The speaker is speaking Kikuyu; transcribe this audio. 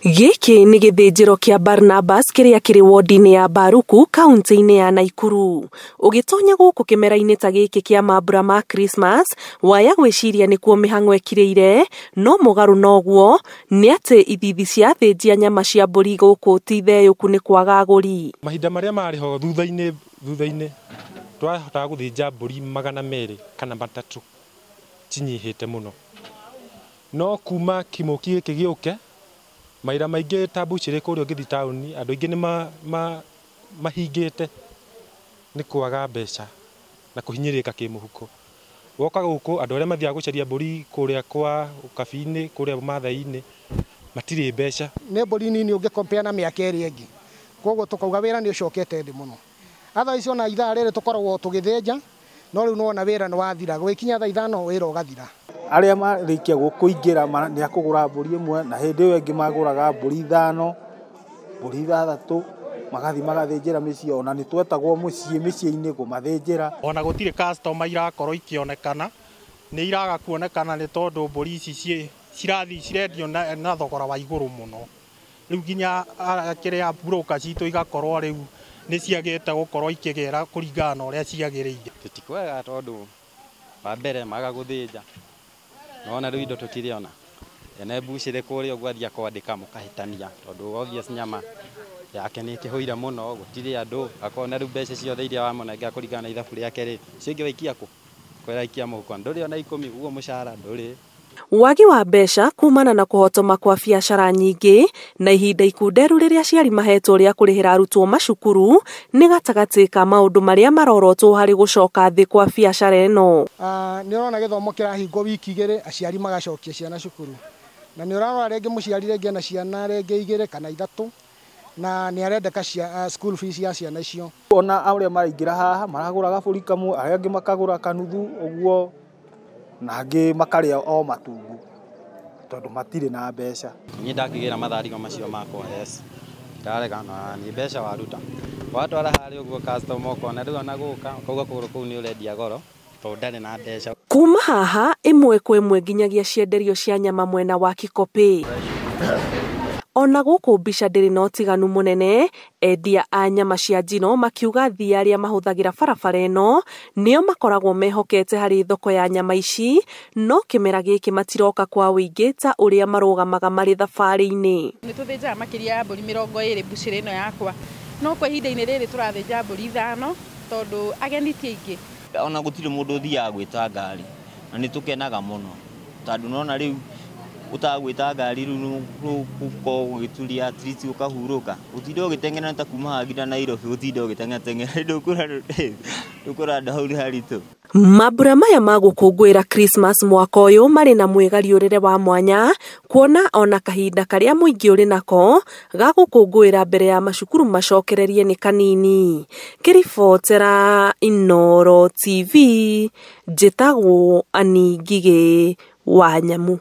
Gĩkĩ nĩ gĩthĩnjĩro kĩa Barnabas kĩrĩa kĩrĩ wodi-inĩ ya Baruku kaunti-inĩ ya Naikuru. Ũgĩtonya gũkũ kĩmera-inĩ ta gĩkĩ kĩa mambura ma Christmas, waya gwĩciria nĩkuo mĩhang'o ĩkirĩire, no mũgarũ noguo nĩ atĩ ithithi cia athĩnji a nyama cia mbũri gũkũ ti theyũku nĩ kwaga agũri. Mahinda marĩa marĩ ho thutha-inĩ twahotaga gũthĩnja mbũri 200 kana 300 cinyihĩte mũno, no kuma kĩmũki gĩkĩ gĩũke maira maingĩ ta mbucĩrĩ kũrĩa ũngĩthiĩ taũni andũ aingĩ nĩ mahingĩte nĩ kwaga mbeca na kũhinyĩrĩrĩka kĩmũhuko. Woka gũkũ andũ arĩa mathiaga gũcaria mbũri kũrĩa kwa Ũkabi-inĩ kũrĩa Maathai-inĩ matirĩ mbeca. Nĩ mbũri nini ũngĩ compare na mĩaka ĩrĩa ĩngĩ, koguo tũkauga wĩra nĩ ũcokete thĩ mũno. Otherwise ona ithaa rĩrĩ tũkoragwo tũgĩthĩnja, no rĩu nĩwona wĩra nĩ wathira, gũgĩkinya thaa 5 wĩra ũgathira. Arĩa marĩkia kũingĩra nĩ akũgũra mbũri ĩmwe na hĩndĩ ĩyo ĩngĩ magũraga mbũri 5, mbũri 6, magathiĩ magathĩnjĩra mĩciĩ, ona nĩ twetagwo mũciĩ mĩciĩ-inĩ kũmathĩnjĩra. Ona gũtirĩ customer irakorwo ikĩonekana, nĩ iraga kuonekana nĩ tondũ mbũri ici cirathiĩ cirendio na thogora wa igũrũ mũno. Rĩu nginya kĩrĩa broker citũ igakorwo rĩu nĩ ciagĩte gũkorwo ikĩgĩra kũringana na ũrĩa ciagĩrĩire. Tũtikwega tondũ wa mbere maga gũthĩnja, nona rĩu indo tũtirĩ ona ene mbucĩrĩ kũrĩa ũguo athiĩ kwandĩka mũkahĩtania tondũ obvious nyama yake nĩ ĩkĩhũire mũno, gũtirĩ andũ akona rĩu mbeca ciothe iria wamũnengera kũringana na ithabu rĩake rĩ, icio ingĩ waikia kũ? Kwĩra ikia mũhuko, ndũrĩ ona 10 ũguo mũcara ndũrĩ. Wagi wa mbeca kumana na kũhotoma kwa biacara nyingĩ na ihinda ikunderu rĩrĩa aciari mahetwo rĩa kũrĩhĩra arutwo macukuru nĩ gatagatĩ ka maũndũ marĩa marorotwo harĩ gũcoka thĩ kwa biacara ĩno. Nĩ ũrona gĩthomo kĩrahingwo wiki 2 aciari magacokia ciana cukuru, na nĩ ũrarora rĩngĩ mũciari rĩngĩ ena ciana rĩngĩ 2 kana 3 na nĩ arendeka school fees ya ciana icio. Ona arĩa maraingĩra haha maragũra gabũri kamwe, arĩa angĩ makagũra kanuthu ũguo, na angĩ makarĩa o matumbu tondũ matirĩ na mbeca. Niĩ ndakĩgĩra matharigo macio makwa, yes, ndarega na nĩ mbeca waruta watwara harĩa ũguo customer ũkona rĩu ona gũka ũkauga kũgũrũ kũu nĩ ũrendia goro tondũ ndarĩ na mbeca. Kuma haha ĩmwe kwa ĩmwe nginyagia cienderio cia nyama mwena wa Kikopĩ. Ona gũkũ mbica ndĩrĩ na ũtiganu mũnene, endia a nyama cia njino makiuga athii arĩa mahũthagĩra barabara ĩno nĩo makoragwo mehokete harĩ thoko ya nyama ici, no kĩmera gĩkĩ matiroka kwa ũingĩ ta ũrĩa marũgamaga marĩ thabarĩ-inĩ. Nĩ tũthĩnjaga makĩria ya mbũri 20 mbucĩrĩ ĩno yakwa, no kwa ihinda-inĩ rĩrĩ tũrathĩnja mbũri 5 tondũ ageni ti aingĩ. Ona gũtirĩ mũndũ ũthiaga gwĩta ngari na nĩ tũkenaga mũno tondũ nĩwona rĩu ũtagwĩta ngari rĩu nĩũgũkorwo ũgĩturia at least ũkahurũka, ũtinde ũgĩteng'era ta kuma haha nginya Nairobi, ũtinde ũgĩteng'era ndũkũranda hau nĩ haritũ. Mambura maya ma gũkũngũĩra Christmas mwaka ũyũ marĩ na mwĩgariũrĩre wa mwanya, kuona ona kahinda karĩa mũingĩ ũrĩ nako ga gũkũngũĩra mbere ya macukuru macokererie nĩ kanini. Ngĩribotera Inooro TV, njĩtagwo Annie Ngigĩ wa Nyamu.